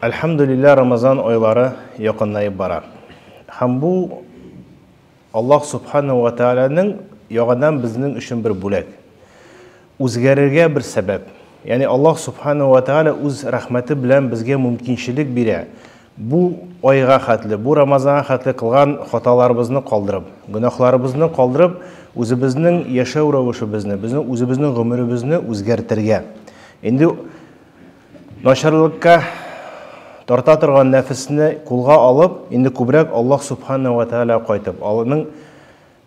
Әлхәмдүлилләһ, Рамазан айлары якынаеп бара. Һәм бу Аллаһ Субханаһу ва Тәгаләнең ягыннан безнең өчен бер бүләк. Үзгәрергә бер сәбәп. Ягъни Аллаһ Субханаһу ва Тәгалә үз рәхмәте белән безгә мөмкинчелек бирә. Бу айга хәтле, бу Рамазанга хәтле кылган хаталарыбызны калдырып, гөнаһларыбызны калдырып, үзебезнең яшәү рәвешебезне, безнең үзебезнең гомеребезне үзгәртергә. Инде Начарлыкка тарта торган нәфесне кулга алып, инде күбрәк Аллаһ Субхана ва Тәгаләгә кайтып, Аллаһның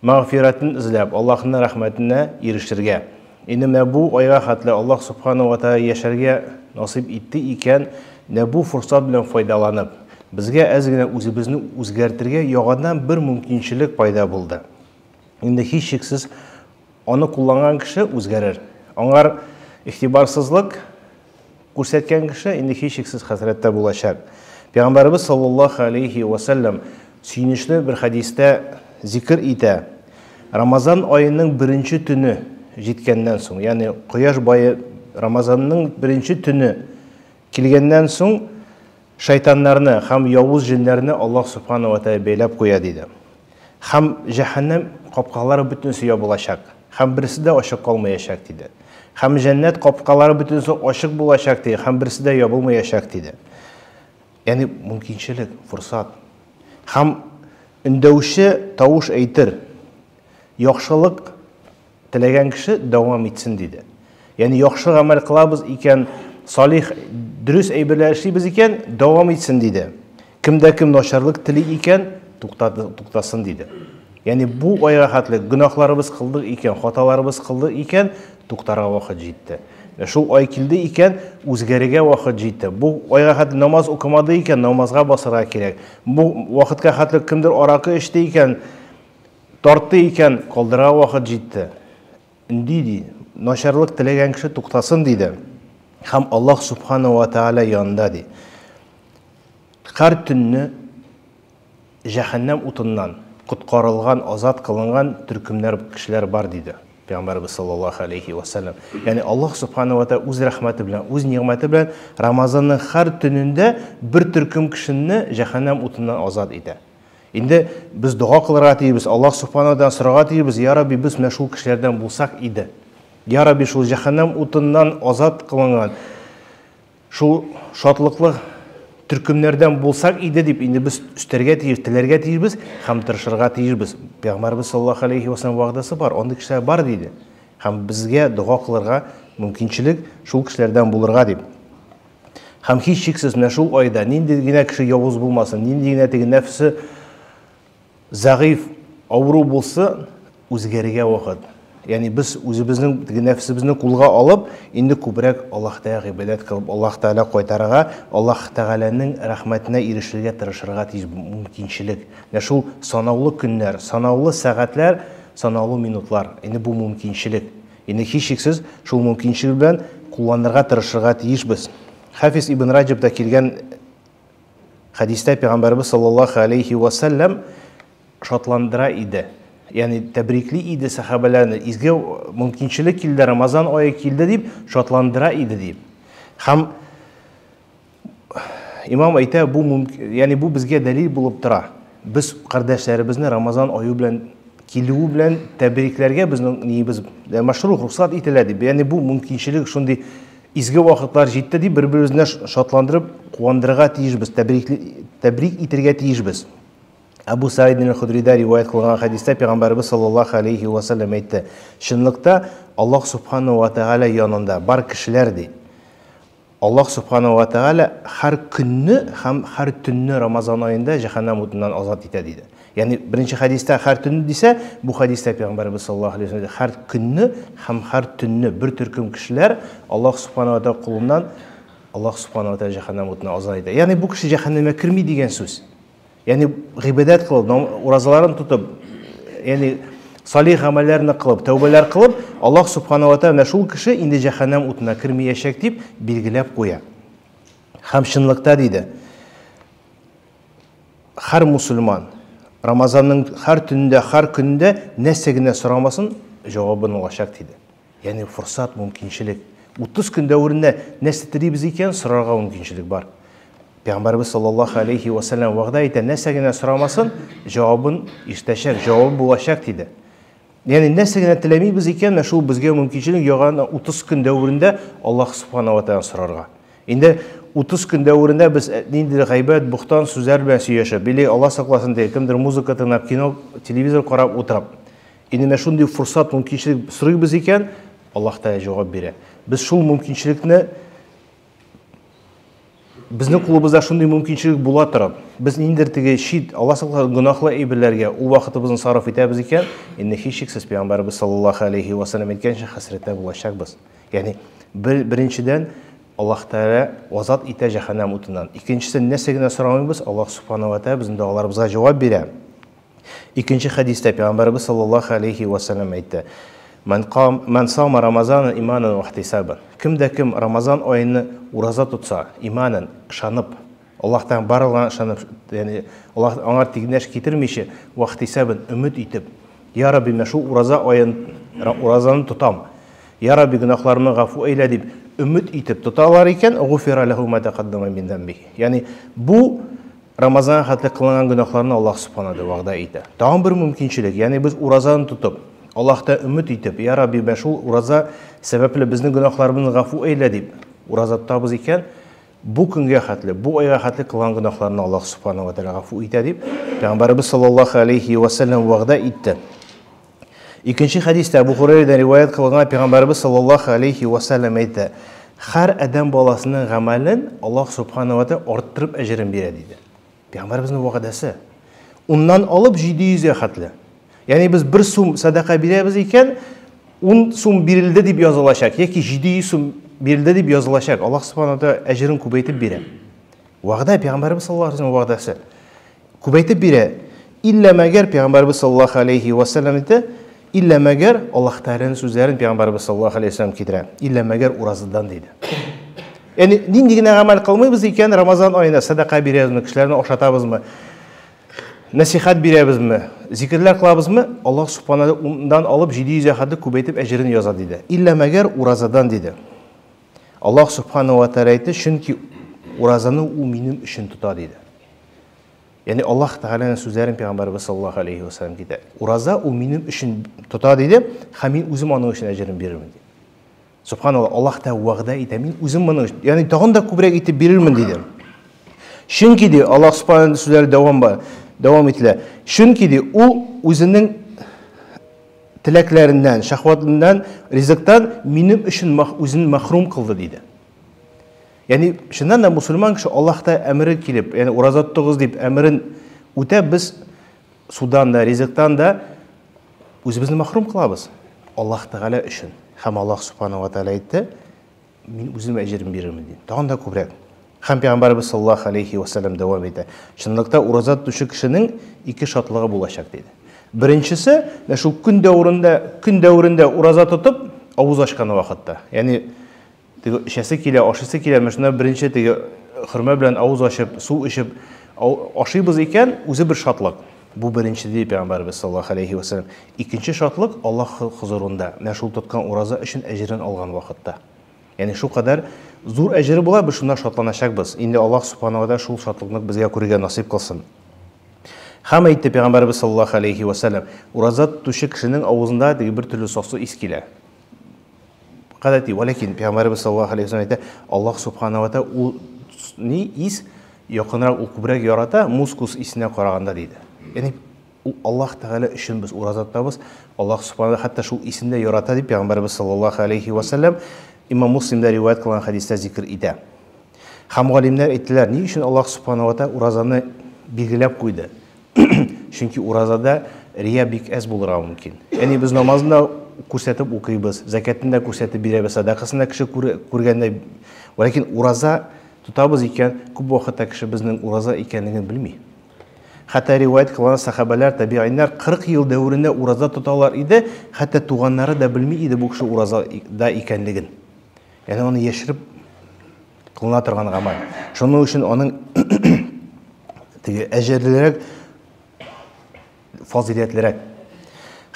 мәгъфирәтен эзләп, Аллаһның рәхмәтенә ирешергә. Инде менә бу айга хәтле Аллаһ Субхана ва Тәгалә яшәргә насыйп итте икән, менә бу форсат белән файдаланып, безгә әз генә үзебезне үзгәртергә яңадан бер мөмкинчелек пайда булды. Инде һичшиксез Аны кулланган кеше үзгәрер. Аңар игътибарсызлык күрсәткән кеше инде һичшиксез хәсрәттә булачак. Пәйгамбәребез саллаллаһу алейхи ва сәлләм сөенечле бер хәдистә зикер итә. Рамазан аеның беренче төне җиткәннән соң, ягъни кояш бае Рамазанның беренче төне килгәннән соң шайтаннарны һәм явыз җеннәрне Аллаһ субхана ва тәгалә бәйләп куя диде. Һәм җәһәннәм капкалары бөтенесе ябылачак, һәм берсе дә ачык калмаячак, диде. Һәм җәннәт капкалары бөтенесе ачык булачак, диде, һәм берсе дә ябылмаячак, диде. Ягъни мөмкинчелек, форсат. Һәм өндәүче тавыш әйтер, яхшылык Теләгән кеше дәвам итсен, диде. Ягъни яхшы гамәл кылабыз икән, салих, дөрес әйберләр эшлибез икән, дәвам итсен, диде. Кемдә кем начарлык тели икән, туктасын, диде. Ягъни бу айга хәтле гөнаһларыбыз кылдык икән, хаталарыбыз кылдык икән, туктарга вакыт җитте. Шул ай килде икән, үзгәрергә вакыт җитте. Бу айга хәтле намаз укымады икән, намазга басарга кирәк. Бу вакытка хәтле кемдер аракы эчте икән, Тартты икән, калдырырга вакыт җитте. Өнди, ди, начарлык теләгән кеше туктасын, диде. Һәм Аллаһ Субхана ва Тааля янында, ди. Һәр төнне җәһәннәм утыннан коткарылган, азат кылынган төркемнәр, кешеләр бар, диде. Пәйгамбәрбез саллаллаһу алейхи ва сәлләм. Ягъни Аллаһ Субхана ва Тааля үз рәхмәте белән, үз нигъмәте белән Рамазанның һәр төнендә бер төркем кешене җәһәннәм утыннан азат итә. Инде без дога кылырга тиешбез, Аллаһ Субхана ва сорарга тиешбез, Я Рабби, без менә шул кешеләрдән булсак иде. Я Рабби, шул җәһәннәм утыннан азат кылынган, шул шатлыклы төркемнәрдән булсак иде дип инде без өстәргә тиеш, теләргә тиешбез һәм тырышырга тиешбез. Пәйгамбәрбез саллаллаһу алейхи ва саллям вәгъдәсе бар, андый кешеләр бар диде. Һәм безгә дога кылырга мөмкинчелек шул кешеләрдән булырга дип. Һәм һичшиксез менә шул айда нинди генә кеше явыз булмасын, нинди генә теге нәфсе зәгыйф, авыру булса, үзгәрергә вакыт. Ягъни без үзебезнең теге нәфсебезне кулга алып, инде күбрәк Аллаһ Тәгаләгә гыйбадәт кылып, Аллаһ Тәгалә кайтарырга, Аллаһ Тәгаләнең рәхмәтенә ирешергә тырышырга тиеш мөмкинчелек. Менә шул санаулы көннәр, санаулы сәгатьләр, санаулы минутлар. Инде бу мөмкинчелек. Инде һичшиксез шул мөмкинчелек белән кулланырга тырышырга тиешбез. Хафиз ибн Раҗабта килгән хәдистә пәйгамбәрбез саллаллаһу алейхи ва сәлләм шатландыра иде. Ягъни тәбрикли иде сәхабәләрне. Изге мөмкинчелек килде, Рамазан ае килде дип шатландыра иде дип. Һәм Имам әйтә, бу ягъни бу безгә дәлил булып тора. Без кардәшләребезне Рамазан ае белән килүе белән тәбрикләргә безнең ниебез мәшрух рөхсәт ителә дип. Ягъни бу мөмкинчелек шундый изге вакытлар җитте дип бер-беребезне шатландырып, куандырырга тиешбез, тәбрик итергә тиешбез. Әбу Саид әл-Худрида риваять кылган хәдистә пәйгамбәребез саллаллаһу алейхи ва саллям әйтте: "Чынлыкта Аллаһ субханаһу ва тааля янында бар кешеләр ди, Аллаһ Субханаһу ва Тәгалә һәр көнне һәм һәр төнне Рамазан аенда җәһәннәм утыннан азат итә, диде. Ягъни беренче хәдистә һәр төнне дисә, бу хәдистә Пәйгамбәребез саллаллаһу алейһи ва һәр көнне һәм һәр төнне бер төркем кешеләр Аллаһ Субханаһу ва Тәгалә кулыннан Аллаһ Субханаһу ва Тәгалә җәһәннәм утыннан азат итә. Ягъни бу кеше җәһәннәмгә керми дигән сүз. Ягъни гыйбадәт кылып, уразаларын тотып, ягъни салих гамәлләрне кылып, тәүбәләр кылып, Аллаһ субхана ва тәгалә шул кеше инде җәһәннәм утына кермәячәк дип билгеләп куя. Һәм чынлыкта диде, һәр мусульман Рамазанның һәр төнендә, һәр көнендә нәрсә генә сорамасын, җавабын алачак диде. Ягъни форсат, мөмкинчелек. 30 көн дәверендә нәрсә телибез икән, сорарга мөмкинчелек бар. Пәйгамбәрбез саллаллаһу алейхи ва сәлләм вәгъдә итә, нәрсә генә сорамасын, җавабын ишетәчәк, җавабы булачак диде. Ягъни нәрсә генә теләмибез икән, менә шул безгә мөмкинчелек яган 30 көн дәверендә Аллаһ субхана ва таала сорарга. Инде 30 көн дәверендә без ниндидер гайбәт, бухтан сүзләр белән сөйләшеп, или Аллаһ сакласын дип, кемдер музыка тыңлап, кино, телевизор карап утырып, инде менә шундый форсат, мөмкинчелек сорыйбыз икән, Аллаһ Тәгалә җавап бирә. Без шул мөмкинчелекне безнең кулыбызда шундый мөмкинчелек була торып, без ниндидер теге чит, Аллаһ сакласын, гөнаһлы әйберләргә ул вакытыбызны сарыф итәбез икән, инде һичшиксез Пәйгамбәребез саллаллаһу алейхи ва саллям әйткәнчә хәсрәттә булачакбыз. Ягъни бер беренчедән Аллаһ Тәгалә азат итә җәһәннәм утыннан. Икенчесе, нәрсә генә сорамыйбыз, Аллаһ субхана ва тәгалә безнең догаларыбызга җавап бирә. Икенче хәдистә Пәйгамбәребез саллаллаһу алейхи ва саллям әйтте: "Ман кам ман сама Рамазана иманан ва ихтисабан". Кем дә кем Рамазан аены ураза тотса, иманан, ышанып, Аллаһтан барлыгына ышанып, ягъни Аллаһ аңа тигнәш китермичә, ва ихтисабан, өмет итеп, Я Рабби, менә шул ураза аен уразаны тотам. Я Рабби, гөнаһларымны гафу әйлә дип өмет итеп тоталар икән, гуфира ләһу ма тәкаддама мин замбихи. Ягъни бу Рамазанга хәтле кылынган гөнаһларны Аллаһ Субхана тәгалә вәгъдә итә. Тагын бер мөмкинчелек, ягъни без уразаны тотып, Аллаһта өмет итеп, Я Рабби, менә шул ураза сәбәпле безнең гөнаһларыбызны гафу әйлә дип ураза тотабыз икән, бу көнгә хәтле, бу айга хәтле кылган гөнаһларны Аллаһ Субхана ва тәгалә гафу итә дип, Пәйгамбәребез саллаллаһу алейхи ва сәлләм вәгъдә итте. Икенче хәдистә Абу Хурайрадан риваять кылынган Пәйгамбәребез саллаллаһу алейхи ва сәлләм әйтә: "Һәр адәм баласының гамәлен Аллаһ субхана ва тәгалә арттырып әҗерен бирә" диде. Пәйгамбәребезнең вәгъдәсе. Уннан алып 700 гә хәтле. Ягъни без бер сум сәдака бирәбез икән, 10 сум бирелде дип язылачак яки 700 сум бирелде дип язылачак. Аллаһ субхана ва тәгалә әҗерен күбәйтеп бирә. Вәгъдә Пәйгамбәребез саллаллаһу алейһи ва сәлләм вәгъдәсе. Күбәйтеп бирә. Иллә мәгәр Пәйгамбәребез саллаллаһу алейһи ва сәлләм әйтә, иллә мәгәр Аллаһ Тәгаләнең сүзләрен Пәйгамбәребез саллаллаһу алейһи ва сәлләм китерә. Иллә мәгәр уразадан диде. Ягъни нинди генә гамәл кылмыйбыз икән, Рамазан аенда сәдака бирәбезме, кешеләрне ашатабызмы, нәсихәт бирәбезме, зикерләр кылабызмы, Аллаһ субхана ундан алып 700 хәтле күбәйтеп әҗерен яза диде. Иллә мәгәр уразадан диде. Аллаһ субхана ва тәгалә әйтте, чөнки уразаны ул минем өчен тота диде. Ягъни Аллаһ Тәгаләнең сүзләрен пәйгамбәребез саллаллаһу алейхи ва саллям китә. Ураза ул минем өчен тота диде, һәм мин үзем аның өчен әҗерен бирермен диде. Субханаллаһ, Аллаһ та вәгъдә итә, мин үзем моның өчен, ягъни тагын да күбрәк итеп бирермен диде. Чөнки ди, Аллаһ субханаһу сүзләре дәвам бар, дәвам ителә. Чөнки ди, ул үзенең теләкләреннән, шәһвәтеннән, ризыктан минем өчен үзен мәхрүм кылды диде. Ягъни чыннан да мусульман кеше Аллаһта әмере килеп, ягъни ураза тотыгыз дип әмерен үтәп, без судан да, ризыктан да үзебезне мәхрүм кылабыз. Аллаһ Тәгалә өчен. Һәм Аллаһ Субхану ва Тәгалә әйтте, мин үзем әҗерен бирермен диде. Тагын да күбрәк. Һәм Пәйгамбәребез саллаллаһу алейхи ва сәлләм дәвам итә. Чынлыкта ураза тотучы кешенең ике шатлыгы булачак диде. Беренчесе, менә шул көн дәверендә, көн дәверендә ураза тотып, авыз ачкан вакытта. Ягъни теге эчәсе килә, ашыйсы килә, менә шунда беренче теге хөрмә белән авыз ачып, су эчеп ашыйбыз икән, үзе бер шатлык. Бу беренче ди Пәйгамбәребез саллаллаһу алейхи ва сәлләм. Икенче шатлык Аллаһ хозурында, менә шул тоткан ураза өчен әҗерен алган вакытта. Ягъни шул кадәр зур әҗере була, без шунда шатланачакбыз. Инде Аллаһ субхана ва тааля шул шатлыкны безгә күрергә насыйп кылсын. Һәм әйтте Пәйгамбәребез саллаллаһу алейхи ва сәлләм, ураза тотучы кешенең авызында теге бер төрле сасы ис килә. Гадәти, вәләкин Пәйгамбәребез саллаллаһу алейхи ва сәлләм әйтә, Аллаһ субхана ва тааля ул ни ис якынрак ул күбрәк ярата мускус исенә караганда диде. Ягъни Ул Аллаһ Тәгалә өчен без ураза тотабыз. Аллаһ Субхана хәтта шул исен дә ярата дип Пәйгамбәребез саллаллаһу алейхи ва сәлләм Имам Муслимда риваять кылган хәдистә зикер итә. Һәм галимнәр әйттеләр, ни өчен Аллаһ Субхана ва Тәгалә уразаны билгеләп куйды? Чөнки уразада рия бик әз булырга мөмкин. Ягъни без намазны да күрсәтеп укыйбыз, зәкятен дә күрсәтеп бирәбез, сәдакасын да кеше күргәндә. Ләкин ураза тотабыз икән, күп вакытта кеше безнең ураза икәнлеген белми. Хәтта риваять кылган сәхабәләр, табигыйннәр 40 ел дәверендә ураза тоталар иде, хәтта туганнары да белми иде бу кеше уразада икәнлеген. Ягъни аны яшереп кылына торган гамәл. Шуның өчен аның теге әҗерлерәк, фазыйләтлерәк.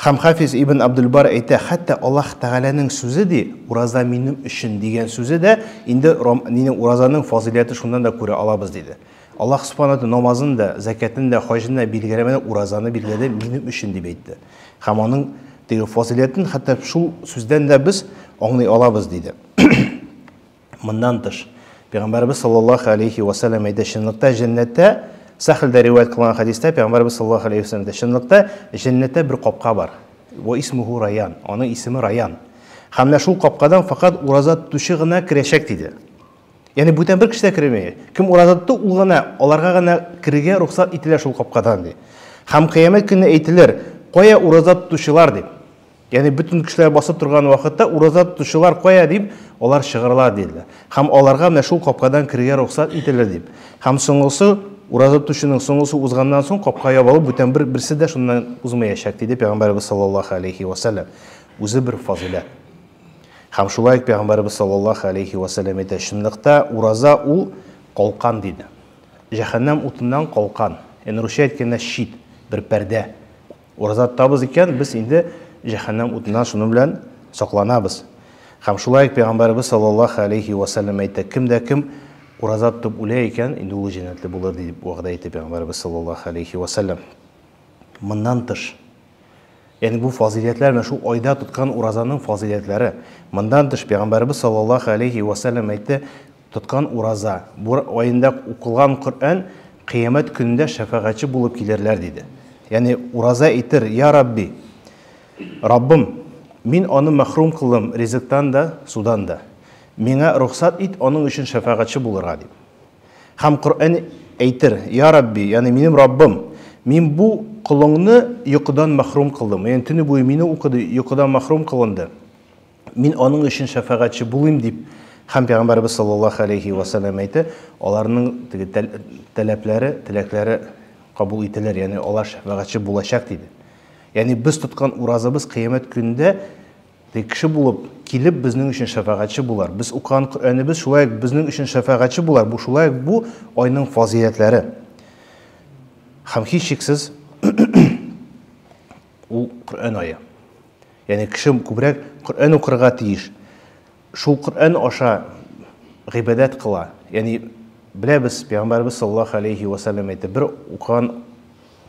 Һәм Хафиз ибн Абдулбар әйтә, хәтта Аллаһ Тәгаләнең сүзе ди, ураза минем өчен дигән сүзе дә инде нине уразаның фазыйләте шуннан да күрә алабыз диде. Аллаһ Субхану намазын да, зәкятын да, хаҗын да билгеләмәде, уразаны билгеләде минем өчен дип әйтте. Һәм аның теге фазыйләтен хәтта шул сүздән дә без аңлый алабыз диде. Моннан тыш, Пәйгамбәребез саллаллаһу алейхи ва саллям әйтә, чынлыкта җәннәттә, Сахльдә риваять кылынган хәдистә Пәйгамбәребез саллаллаһу алейхи ва саллям әйтә, чынлыкта җәннәттә бер капка бар. Ва исмуху Раян, аның исеме Раян. Һәм менә шул капкадан факат ураза тотучы гына керәчәк диде. Ягъни бүтән бер кеше дә керми. Кем ураза тотты, ул гына, аларга гына керергә рөхсәт ителә шул капкадан ди. Һәм кыямәт көнне әйтелер, кая ураза тотучылар дип. Ягъни бөтен кешеләр басып торган вакытта ураза тотучылар кая дип, алар чыгарлар диделәр. Һәм аларга менә шул капкадан керергә рөхсәт ителер дип. Һәм соңгысы, ураза тотучының соңгысы узганнан соң капка ябылып, бүтән бер берсе дә шуннан узмаячак, диде Пәйгамбәребез саллаллаһу алейхи ва сәлләм. Үзе бер фазыйләт. Һәм шулай ук Пәйгамбәребез саллаллаһу алейхи ва сәлләм әйтә, чынлыкта ураза ул калкан диде. Җәһәннәм утыннан калкан. Ягъни русча әйткәндә щит, бер пәрдә. Ураза тотабыз икән, без инде җәһәннәм утыннан шуның белән сакланабыз. Һәм шулай ук Пәйгамбәребез саллаллаһу алейхи ва сәлләм әйтте, кем дә кем ураза тотып үлә икән, инде ул җәннәтле булыр дип вәгъдә итте Пәйгамбәребез саллаллаһу алейхи ва сәлләм. Моннан тыш, ягъни бу фазыйләтләр менә шул айда тоткан уразаның фазыйләтләре. Моннан тыш Пәйгамбәребез саллаллаһу алейхи ва сәлләм әйтте, тоткан ураза, бу аенда укылган Коръән кыямәт көнендә шәфәгатьче булып килерләр, диде. Ягъни ураза әйтер, Я Рабби, Раббым, мин аны мәхрүм кылдым ризыктан да, судан да. Миңа рөхсәт ит аның өчен шәфәгатьче булырга, дип. Һәм Коръән әйтер, Я Рабби, ягъни минем Раббым, мин бу колыңны йокыдан мәхрүм кылдым. Ягъни төне буе мине укыды, йокыдан мәхрүм кылынды. Мин аның өчен шәфәгатьче булыйм дип, һәм Пәйгамбәребез саллаллаһу алейхи ва сәлләм әйтте, аларның теге таләпләре, теләкләре кабул ителер, ягъни алар шәфәгатьче булачак диде. Ягъни без тоткан уразабыз кыямәт көнендә теге кеше булып килеп безнең өчен шәфәгатьче булар. Без укыган Коръәнебез шулай ук безнең өчен шәфәгатьче булар. Бу шулай ук бу айның фазыйләтләре. Һәм һичшиксез ул Коръән ае. Ягъни кеше күбрәк Коръән укырга тиеш. Шул Коръән аша гыйбадәт кыла. Ягъни беләбез, Пәйгамбәребез саллаллаһу алейхи ва сәлләм әйтте, бер укыган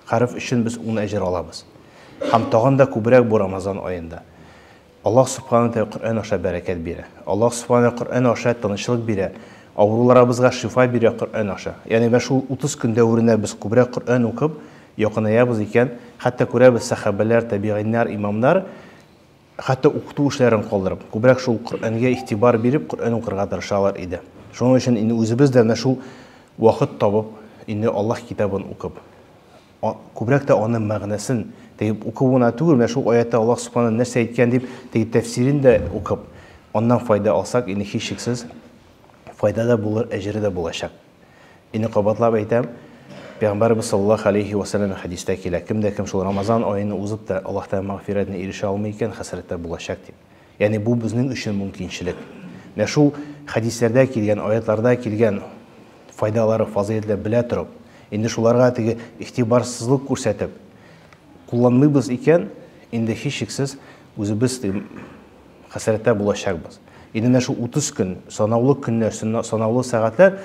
хәреф өчен без 10 әҗер алабыз. Һәм тагын да күбрәк бу Рамазан аенда. Аллаһ субхана тәгалә Коръән аша бәрәкәт бирә. Аллаһ субхана Коръән аша тынычлык бирә. Авыруларыбызга шифа бирә Коръән аша. Ягъни менә шул 30 көн дәверендә без күбрәк Коръән укып, Якынаябыз икән, хәтта күрәбез сәхабәләр, табигыйннар, имамнар хәтта укыту эшләрен калдырып, күбрәк шул Коръәнгә игътибар биреп, Коръән укырга тырышалар иде. Шуның өчен инде үзебез дә менә шул вакыт табып, инде Аллаһ китабын укып, күбрәк тә аның мәгънәсен теге уку гына түгел, менә шул аятта Аллаһ Субхана нәрсә әйткән дип, теге тәфсирен дә укып, аннан файда алсак, инде һичшиксез файда да булыр, әҗере дә булачак. Инде кабатлап әйтәм, Пәйгамбәребез саллаллаһу алейхи ва сәлләм хәдистә килә, кем дә кем шул Рамазан аена узып та Аллаһ Тәгалә мәгъфирәтенә ирешә алмый икән, хәсрәттә булачак дип. Ягъни бу безнең өчен мөмкинчелек. Менә шул хәдисләрдә килгән, аятларда килгән файдалары, фазыйләтләр белә торып, инде шуларга теге игътибарсызлык күрсәтеп, кулланмыйбыз икән, инде һичшиксез үзебез хәсрәттә булачакбыз. Инде менә шул 30 көн, санаулы көннәр, санаулы сәгатьләр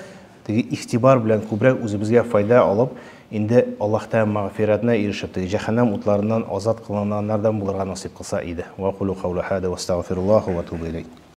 теге игътибар белән күбрәк үзебезгә файда алып, инде Аллаһ Тәгалә мәгъфирәтенә ирешеп, теге җәһәннәм утларыннан азат кылынганнардан булырга насыйп кылса иде. Ва кулу каули хада ва астагфируллаһ ва атубу иләйһ.